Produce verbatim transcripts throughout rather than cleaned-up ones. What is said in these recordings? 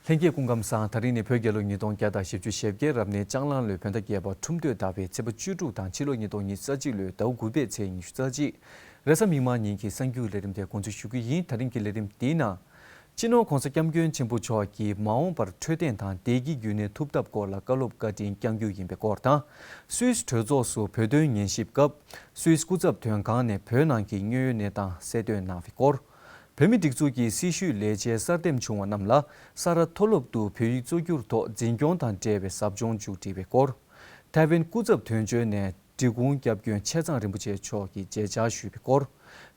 ལྷན་རྒྱས་སྐུ་ཁམས་བཟང་། དེ་རིང་ནི་བོད་རྒྱལ་ལོ་ཉིས་སྟོང་བརྒྱ་དང་བཞི་བཅུ་ཞེ་བརྒྱད། རབ་གནས་ལྕགས་གླང་ལོའི་བོད་ཟླ་བརྒྱད་པ་ཁྲུམས་སྟོད་ཟླ་བའི་ཚེས་པ་བཅུ་དྲུག་དང་ཕྱི་ལོ་ཉིས་སྟོང་ཉི་ཤུ་རྩ་གཅིག་ལོའི་ཟླ་བ་དགུ་པའི་ཚེས་ཉི་ཤུ་རྩ་གཅིག་རེས་གཟའ་མིག་དམར་ཉིན་གྱི་གསར་འགྱུར་ལས་རིམ་དེ་འགོ་འཛུགས་ཞུ་རྒྱུ་ཡིན། དེ་རིང་གི་ལས་རིམ་འདིའི་ནང་། སྤྱི་ནོར་༸གོང་ས་༸སྐྱབས་མགོན་ཆེན་པོ་མཆོག་གིས་མ་འོངས་པར་འཕྲོད་བསྟེན་དང་བདེ་སྐྱིད་རྒྱུན་གནས་ཐུབ་ཐབས་སྐོར་ལ་བཀའ་སློབ་བཀའ་དྲིན་བསྐྱང་རྒྱུ་ཡིན་པའི་སྐོར་དང་། སུད་སི་གྲོས་ཚོགས་སུ་བོད་དོན་ཉན་ཞིབ་སྐབས། སུད་སི་སྐུ་ཚབ་དོན་ཁང་ནས་བོད་ནང་གི་དངོས་ཡོད་གནས་སྟངས་གསལ་སྟོན་གནང་བའི་སྐོར། བོད་མིའི་སྒྲིག་འཛུགས་ཀྱི་སྲི་ཞུའི་ལས་བྱེད་གསར་འདེམས་བྱུང་བ་རྣམས་ལ་ས་རཱ་མཐོ་སློབ་ཏུ་བོད་ཡིག་གཙོ་གྱུར་ཐོག་འཛིན་སྐྱོང་དང་འབྲེལ་བའི་ཟབ་སྦྱོང་མཇུག་སྒྲིལ་བའི་སྐོར། ཐའེ་ཝན་སྐུ་ཚབ་དོན་གཅོད་ནས་འབྲི་གུང་སྐྱབས་མགོན་ཆེ་ཚང་རིན་པོ་ཆེ་མཆོག་གིས་མཇལ་བཅར་ཞུས་པའི་སྐོར།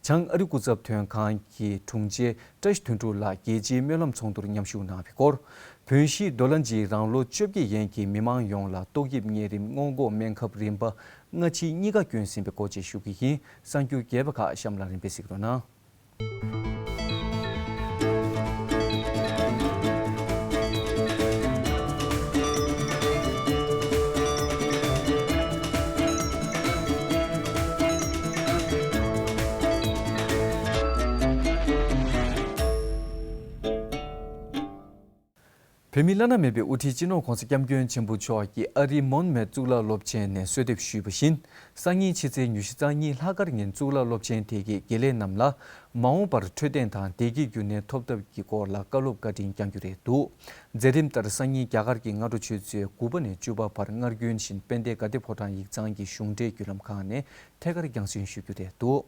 བྱང་ཨ་རི་སྐུ་ཚབ་དོན་ཁང་གི་དྲུང་ཆེ་བཀྲ་ཤིས་དོན་གྲུབ་ལགས་རྒྱལ་སྤྱིའི་སྨོན་ལམ་ཚོགས་འདུར་མཉམ་ཞུགས་གནང་བའི་སྐོར། བོད་གཞིས་རྡོ་ལ་འཇིའི་རང་ལོ་བཅོ་བརྒྱད་ཡན་གྱི་མི་མང་ཡོངས་ལ་ཏོག་དབྱིབས་གཉན་རིམས་སྔོན་འགོག་སྨན་ཁབ་རིམ་པ་སྔ་ཕྱི་གཉིས་ཀ་བསྐྱོན་ཟིན་པའི་སྐོར་བཅས་ཞུ་གི་ཡིན། གསར་འགྱུར་རྒྱས་པ་ཁག་གཤམ་ལ་རིམ་པས་གཟིགས་རོགས་གནང་། བོད་མིའི་བླ་ན་མེད་པའི་དབུ་ཁྲིད་སྤྱི་ནོར་༸གོང་ས་༸སྐྱབས་མགོན་ཆེན་པོ་མཆོག་གིས་ཨ་རིའི་མོན་མེད་གཙུག་ལག་སློབ་ཆེན་ནས་གསོལ་འདེབས་ཞུས་པ་བཞིན། སང་ཉིན་ཕྱི་ཚེས་ཉི་ཤུ་རྩ་གཉིས་ལྷག་དཀར་ཉིན་གཙུག་ལག་སློབ་ཆེན་དེ་གའི་དགེ་ལས་རྣམས་ལ་མ་འོངས་པར་འཕྲོད་བསྟེན་དང་བདེ་སྐྱིད་རྒྱུན་གནས་ཐོབ་ཐབས་ཀྱི་སྐོར་ལ་བཀའ་སློབ་བཀའ་དྲིན་བསྐྱང་རྒྱུ་རེད་འདུག་མཛད་རིམ་ལྟར་སང་ཉིན་རྒྱ་གར་གྱི་སྔ་དྲོ་ཆུ་ཚོད་དགུ་པ་ནས་བཅུ་པ་བར་སྔར་རྒྱུན་བཞིན་དཔལ་ལྡན་དགའ་ལྡན་ཕོ་བྲང་ཡིག་ཚང་གི་གཞུང་འབྲེལ་བརྒྱུད་ལམ་ཁང་ནས་ཐད་ཀར་རྒྱང་སྲིང་ཞུ་རྒྱུ་རེད་འདུག་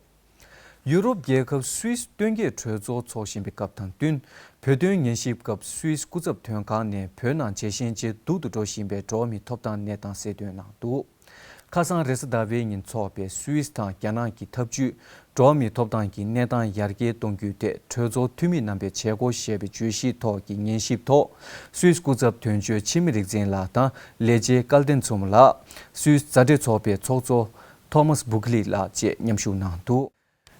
ཡུ་རོབ་རྒྱལ་ཁབ་སུད་སི་སྟོན་ཁའི་གྲོས་ཚོགས་འཚོགས་བཞིན་པའི་སྐབས་དང་བསྟུན། བོད་དོན་ཉན་ཞིབ་སྐབས་སུད་སི་སྐུ་ཚབ་དོན་ཁང་ནས་བོད་ནང་ཇེ་ཞན་ཇེ་སྡུག་ཏུ་འགྲོ་བཞིན་པའི་འགྲོ་བ་མིའི་ཐོབ་ཐང་གནས་སྟངས་གསལ་སྟོན་གནང་འདུག་ཁ་སང་རེས་གཟའ་ཟླ་བའི་ཉིན་འཚོགས་པའི་སུད་སི་དང་རྒྱ་ནག་གི་འཐབ་ཇུས་འགྲོ་བ་མིའི་ཐོབ་ཐང་གི་གནས་སྟངས་ཡར་རྒྱས་གཏོང་རྒྱུའི་ཐད་གྲོས་ཚོགས་འཐུས་མི་རྣམ་པས་བྱེད་སྒོ་ཞེས་པའི་བརྗོད་གཞིའི་ཐོག་གི་ཉན་ཞིབ་ཐོག་སུད་སི་སྐུ་ཚབ་དོན་གཅོད་འཆི་མེད་རིག་འཛིན་ལགས་དང་ལས་བྱེད་སྐལ་ལྡན་མཚོ་མོ་ལགས། སུད་སི་མཛའ་འབྲེལ་ཚོགས་པའི་ཚོགས་གཙོ་ཐོ་མཱས་བུ་ཁི་ལི་ལགས་བཅས་མཉམ་ཞུགས་གནང་འདུག་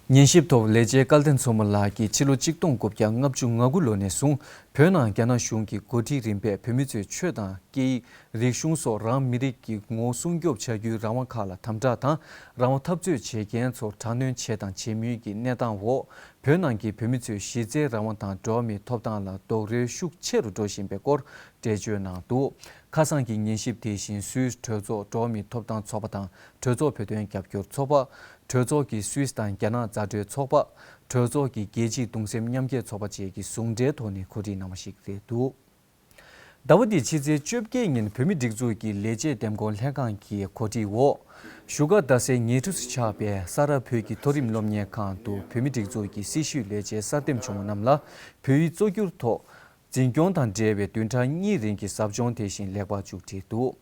ཉན་ཞིབ་ཐོག་ལས་བྱེད་སྐལ་ལྡན་མཚོ་མོ་ལགས་ཀྱིས་ཕྱི་ལོ་ཆིག་སྟོང་དགུ་བརྒྱ་ལྔ་བཅུ་ང་དགུ་ལོ་ནས་བཟུང་བོད་ནང་རྒྱ་ནག་གཞུང་གི་འགོ་ཁྲིད་རིམ་པས་བོད་མི་ཚོའི་ཆོས་དང་སྐད་ཡིག་རིག་གཞུང་སོགས་རང་མི་རིགས་ཀྱི་ངོ་བོ་སྲུང་སྐྱོབ་བྱ་རྒྱུའི་རང་དབང་ཁག་ལ་དམ་དྲག་དང་རང་དབང་འཐབ་རྩོད་བྱེད་མཁན་ཚོར་དྲག་གནོན་བྱས་དང་བྱེད་མུས་ཀྱི་གནས་སྟངས་འོག་བོད་ནང་གི་བོད་མི་ཚོའི་གཞི་རྩའི་རང་དབང་དང་འགྲོ་བ་མིའི་ཐོབ་ཐང་ལ་རྡོག་རོལ་ཤུགས་ཆེ་རུ་འགྲོ་བཞིན་པའི་སྐོར་འགྲེལ་བརྗོད་གནང་འདུག་ཁ་སང་གི་ཉན་ཞིབ་དེ་བཞིན་སུད་སི་གྲོས་ཚོགས་འགྲོ་བ་མིའི་ཐོབ་ཐང་ཚོགས་པ་དང་གྲོས་ཚོགས་བོད་དོན་རྒྱབ་སྐྱོར་ཚོགས་པ། གྲོས་ཚོགས་ཀྱི་སུད་སི་དང་རྒྱ་ནག་མཛའ་འབྲེལ་ཚོགས་པ། གྲོས་ཚོགས་ཀྱི་རྒྱལ་སྤྱིའི་གདུང་སེམས་མཉམ་སྐྱེད་ཚོགས་པ་བཅས་ཀྱི་ཟུང་འབྲེལ་ཐོག་ནས་གོ་སྒྲིག་གནང་བ་ཞིག་རེད་འདུག་ཟླ་བ་འདིའི་ཕྱི་ཚེས་བཅོ་བརྒྱད་ཉིན་བོད་མིའི་སྒྲིག་འཛུགས་ཀྱི་ལས་བྱེད་འདེམས་བསྐོ་ལྷན་ཁང་གི་གོ་སྒྲིག་འོག་བཞུགས་སྒར་རྡ་སའི་ཉེ་འཁྲིས་སུ་ཆགས་པའི་ས་རཱ་བོད་ཀྱི་མཐོ་རིམ་སློབ་གཉེར་ཁང་དུ་བོད་མིའི་སྒྲིག་འཛུགས་ཀྱི་སྲི་ཞུའི་ལས་བྱེད་གསར་འདེམས་བྱུང་བ་རྣམས་ལ་བོད་ཡིག་གཙོ་གྱུར་ཐོག་འཛིན་སྐྱོང་དང་འབྲེལ་བའི་བདུན་ཕྲག་གཉིས་རིང་གི་ཟབ་སྦྱོང་དེ་བཞིན་ལེགས་པར་མཇུག་སྒྲིལ་འདུག་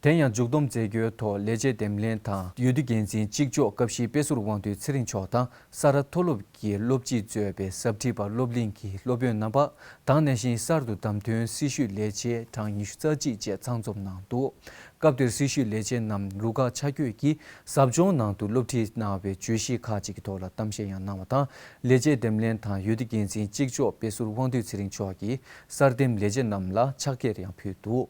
དེ་ཡང་མཇུག་བསྡོམས་མཛད་སྒོའི་ཐོག་ལས་བྱེད་འདེམས་ལྷན་དང་འོས་བསྡུ་འགན་འཛིན་གཅིག་ལྕོགས་སྐབས་བཞིའི་དཔེ་ཟུར་དབང་འདུས་ཚེ་རིང་མཆོག་དང་ས་རཱ་མཐོ་སློབ་ཀྱི་སློབ་སྤྱིས་གཙོས་པའི་ཟབ་ཁྲིད་པ་སློབ་གླིང་གི་སློབ་དཔོན་རྣམ་པ་དང་ནང་བཞིན་གསར་དུ་བདམས་ཐོན་སྲི་ཞུའི་ལས་བྱེད་གྲངས་ཉི་ཤུ་རྩ་གཅིག་བཅས་ཚང་འཛོམས་གནང་འདུག་སྐབས་དེར་སྲི་ཞུའི་ལས་བྱེད་རྣམས་རུ་ཁག་ཆ་བགོས་ཀྱིས་ཟབ་སྦྱོང་ནང་དུ་སློབ་ཁྲིད་གནང་བའི་བརྗོད་གཞི་ཁག་ཅིག་གི་ཐོག་ལ་གཏམ་བཤད་ཡང་གནང་བ་དང་ལས་བྱེད་འདེམས་ལྷན་དང་འོས་བསྡུ་འགན་འཛིན་གཅིག་ལྕོགས་དཔེ་ཟུར་དབང་འདུས་ཚེ་རིང་མཆོག་གིས་གསར་འདེམས་ལས་བྱེད་རྣམས་ལ་ཕྱག་འཁྱེར་ཡང་ཕུལ་འདུག་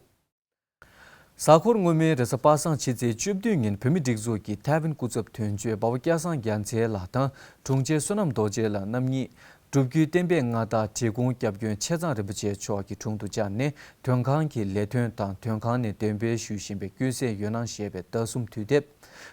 གཟའ་འཁོར་སྔོན་མའི་རེས་གཟའ་པ་སངས་ཕྱི་ཚེས་བཅུ་བདུན་ཉིན་བོད་མིའི་སྒྲིག་འཛུགས་ཀྱི་ཐའེ་ཝན་སྐུ་ཚབ་དོན་གཅོད་འབའ་བ་སྐལ་བཟང་རྒྱལ་མཚན་ལགས་དང་དྲུང་ཆེ་བསོད་ནམས་རྡོ་རྗེ་ལགས་རྣམ་གཉིས་སྒྲུབ་བརྒྱུད་བསྟན་པའི་མངའ་བདག་འབྲི་གུང་སྐྱབས་མགོན་ཆེ་ཚང་རིན་པོ་ཆེ་མཆོག་གི་དྲུང་དུ་བཅར་ནས་དོན་ཁང་གི་ལས་དོན་དང་དོན་ཁང་ནས་འདོན་སྤེལ་ཞུ་བཞིན་པའི་ཀུན་གསལ་འོད་སྣང་ཞེས་པའི་ཟླ་གསུམ་དུས་དེབ།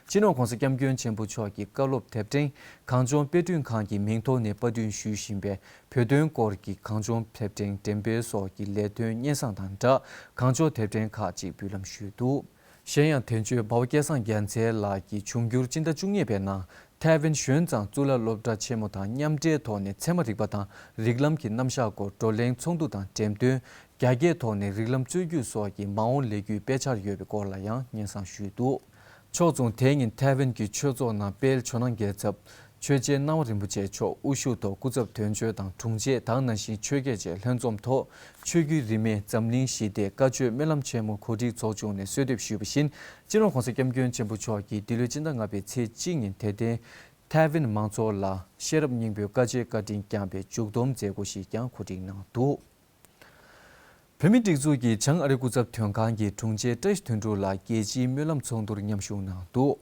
སྤྱི་ནོར་༸གོང་ས་༸སྐྱབས་མགོན་ཆེན་པོ་མཆོག་གི་བཀའ་སློབ་དེབ་ཕྲེང་གངས་ལྗོངས་དཔེ་སྐྲུན་ཁང་གི་མིང་ཐོག་ནས་པར་སྐྲུན་ཞུ་བཞིན་པའི་བོད་དོན་སྐོར་གྱི་གངས་ལྗོངས་དེབ་ཕྲེང་འགྲེམས་སྤེལ་སོགས་ཀྱི་ལས་དོན་སྙན་སེང་དང་སྦྲགས་གངས་ལྗོངས་དེབ་ཕྲེང་ཁག་ཅིག་འབུལ་ལམ་ཞུས་འདུག་གཞན་ཡང་དོན་གཅོད་འབའ་བ་སྐལ་བཟང་རྒྱལ་མཚན་ལགས་ཀྱིས་འབྱུང་འགྱུར་སྤྱི་ཟླ་བཅུ་གཉིས་པའི་ནང་ཐའེ་ཝན་ཞོན་ཙང་གཙུག་ལག་སློབ་གྲྭ་ཆེན་མོ་དང་མཉམ་འབྲེལ་ཐོག་ནས་ཚད་མ་རིག་པ་དང་རིགས་ལམ་གྱི་རྣམ་གཞག་སྐོར་བགྲོ་གླེང་ཚོགས་འདུ་དང་འགྲེམས་སྟོན། རྒྱ་སྐད་ཐོག་ནས་རིགས་ལམ་རྩོད་རྒྱུགས་སོགས་ཀྱི་མ་འོངས་ལས་འགུལ་སྤེལ་འཆར་ཡོད་པའི་སྐོར་ལ་ཡང་སྙན་སེང་ཞུས་འདུག་ཕྱོགས་མཚུངས་དེ་ཉིན་ཐའེ་ཝན་གྱི་ཆོས་ཚོགས་ནང་དཔལ་ཇོ་ནང་རྒྱལ་ཚབ་ཆོས་རྗེ་སྣང་བ་རིན་པོ་ཆེ་མཆོག་དབུ་བཞུགས་ཐོག་སྐུ་ཚབ་དོན་གཅོད་དང་དྲུང་ཆེ་དང་ནང་བཞིན་ཆོས་དགེ་བཅས་ལྷན་འཛོམས་ཐོག་ཆོས་བརྒྱུད་རིས་མེད་འཛམ་གླིང་ཞི་བདེ་བཀའ་ཆོས་སྨོན་ལམ་ཆེན་མོ་གོ་སྒྲིག་ཚོགས་ཆུང་ནས་གསོལ་འདེབས་ཞུས་པ་བཞིན་སྤྱི་ནོར་༸གོང་ས་༸སྐྱབས་མགོན་ཆེན་པོ་མཆོག་གིས་འདི་ལོའི་སྤྱི་ཟླ་ལྔ་པའི་ཚེས་གཅིག་ཉིན་དེ་ཐེངས་ཐའེ་ཝན་མང་ཚོགས་ལ་ཤེས་རབ་སྙིང་པོའི་བཀའ་ཆོས་བཀའ་དྲིན་བསྐྱངས་པའི་མཇུག་བསྡོམས་མཛད་སྒོ་ཞིག་ཀྱང་གོ་སྒྲིག་གནང་འདུག་བོད་མིའི་སྒྲིག་འཛུགས་ཀྱི་བྱང་ཨ་རི་སྐུ་ཚབ་དོན་ཁང་གི་དྲུང་ཆེ་བཀྲ་ཤིས་དོན་གྲུབ་ལགས་རྒྱལ་སྤྱིའི་སྨོན་ལམ་ཚོགས་འདུར་མཉམ་ཞུགས་གནང་འདུག་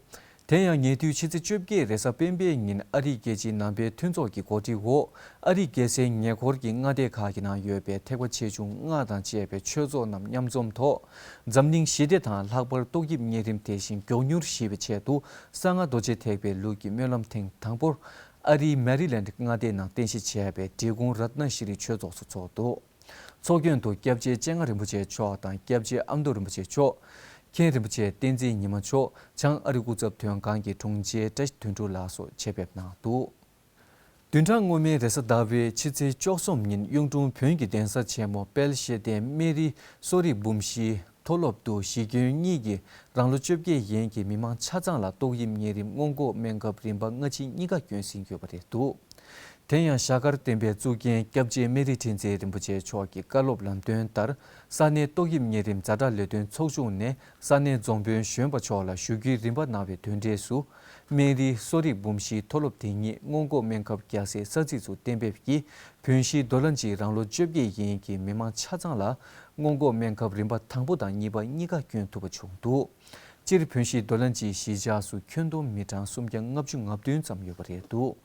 དེ་ཡང་ཉེ་དུས་ཕྱི་ཚེས་བཅོ་བརྒྱད་རེས་གཟའ་སྤེན་པའི་ཉིན་ཨ་རིའི་རྒྱལ་སྤྱིའི་ནང་པའི་མཐུན་ཚོགས་ཀྱི་གོ་སྒྲིག་འོག་ཨ་རིའི་རྒྱལ་སའི་ཉེ་འཁོར་གྱི་མངའ་སྡེ་ཁག་གི་ནང་ཡོད་པའི་ཐེག་པ་ཆེ་ཆུང་ལྔ་དང་བཅས་པའི་ཆོས་ཚོགས་རྣམས་མཉམ་འཛོམས་ཐོག་འཛམ་གླིང་ཞི་བདེ་དང་ལྷག་པར་ཏོག་དབྱིབས་གཉན་རིམས་དེ་བཞིན་མགྱོགས་མྱུར་ཞི་བའི་ཆེད་དུ་གསང་སྔགས་རྡོ་རྗེ་ཐེག་པའི་ལུགས་ཀྱི་སྨོན་ལམ་ཐེངས་དང་པོར་ཨ་རིའི་མེ་རི་ལེནཌ་མངའ་སྡེའི་ནང་རྟེན་གཞི་བྱས་པའི་འབྲས་སྤུངས་རཏྣ་ཤྲི་ཆོས་ཚོགས་སུ་ཚོགས་འདུག་ཚོགས་རྒྱན་དུ་སྐྱབས་རྗེ་སྤྱན་སྔ་རིན་པོ་ཆེ་མཆོག་དང་སྐྱབས་རྗེ་ཨ་མདོ་རིན་པོ་ཆེ་མཆོག་མཁན་རིན་པོ་ཆེ་བསྟན་འཛིན་ཉི་མ་མཆོག་བྱང་ཨ་རི་སྐུ་ཚབ་དོན་ཁང་གི་དྲུང་ཆེ་བཀྲ་ཤིས་དོན་གྲུབ་ལགས་སོགས་ཆེད་ཕེབས་གནང་འདུག་བདུན་ཕྲག་སྔོན་མའི་རེས་གཟའ་ཟླ་བའི་ཕྱི་ཚེས་བཅུ་གསུམ་ཉིན་གཡུང་དྲུང་བོན་གྱི་གདན་ས་ཆེན་མོ་དཔལ་ཤེར་ཕྡན་སྨན་རིའི་གསོ་རིག་འབུམ་བཞིའི་མཐོ་སློབ་ཏུ་གཞིས་སྐྱོན་གཉིས་ཀྱི་རང་ལོ་བཅོ་བརྒྱད་ཡན་གྱི་མི་མང་ཆ་ཚང་ལ་ཏོག་དབྱིབས་གཉན་རིམས་སྔོན་འགོག་སྨན་ཁབ་རིམ་པ་སྔ་ཕྱི་གཉིས་ཀ་སྐྱོན་ཟིན་ཡོད་པ་རེད་འདུག་དེ་ཡང་ཞྭ་དཀར་བསྟན་པའི་གཙུག་རྒྱན་སྐྱབས་རྗེ་སྨན་རི་ཁྲི་འཛིན་རིན་པོ་ཆེ་མཆོག་གི་བཀའ་སློབ་ལམ་སྟོན་ལྟར་ས་གནས་ཏོག་དབྱིབས་གཉན་རིམས་ཛ་དྲག་ལས་དོན་ཚོགས་ཆུང་ནས་ས་གནས་རྫོང་དཔོན་གཞོན་པ་མཆོག་ལ་ཞུ་སྐུལ་རིམ་པ་གནང་བའི་དོན་འབྲས་སུ། སྨན་རིའི་གསོ་རིག་འབུམ་བཞིའི་མཐོ་སློབ་དེ་ཉིད་སྔོན་འགོག་སྨན་ཁབ་རྒྱག་སའི་ས་ཚིགས་སུ་གཏན་འབེབས་ཀྱིས་བོན་གཞིས་རྡོ་ལ་གཅིག་རང་ལོ་བཅོ་བརྒྱད་ཡན་གྱི་མི་མང་ཆ་ཚང་ལ་སྔོན་འགོག་སྨན་ཁབ་རིམ་པ་དང་པོ་དང་གཉིས་པ་གཉིས་ཀ་སྐྱོན་ཐུབ་པ་བྱུང་འདུག་སྤྱིར་བོན་གཞིས་རྡོ་ལ་གཅིག་གཞིས་ཆགས་སུ་ཁྱོན་བསྡོམས་མི་གྲངས་སུམ་བརྒྱ་ལྔ་བཅུ་ང་བདུན་ཙམ་ཡོད་པ་རེད་འདུག་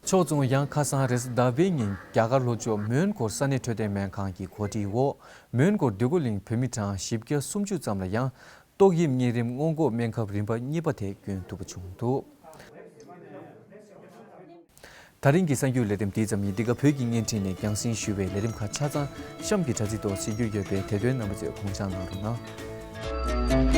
ཕྱོགས་མཚུངས་ཡང་ཁ་སང་རེས་གཟའ་ཟླ་བའི་ཉིན་རྒྱ་གར་ལྷོ་ཕྱོགས་མོན་གྷོར་ས་གནས་འཕྲོད་བསྟེན་སྨན་ཁང་གི་གོ་སྒྲིག་འོག་མོན་གྷོར་འདོད་རྒུ་གླིང་བོད་མི་གྲངས་བཞི་བརྒྱ་སུམ་ཅུ་ཙམ་ལ་ཡང་ཏོག་དབྱིབས་གཉན་རིམས་སྔོན་འགོག་སྨན་ཁབ་རིམ་པ་གཉིས་པ་དེ་བསྐྱོན་ཐུབ་པ་བྱུང་འདུག་ད་རིང་གི་གསར་འགྱུར་ལས་རིམ་འདི་ཙམ་ཡིན། འདི་ག་བོད་ཀྱི་བརྙན་འཕྲིན་ནས་རྒྱང་སྲིང་ཞུ་བའི་ལས་རིམ་ཁག་ཆ་ཚང་གཤམ་གྱི་དྲ་ཚིགས་ཐོག་གཟིགས་རྒྱུ་ཡོད་པས་དེ་དོན་རྣམ་པ་ཚོས་དགོངས་འཇགས་གནང་རོགས་གནང་།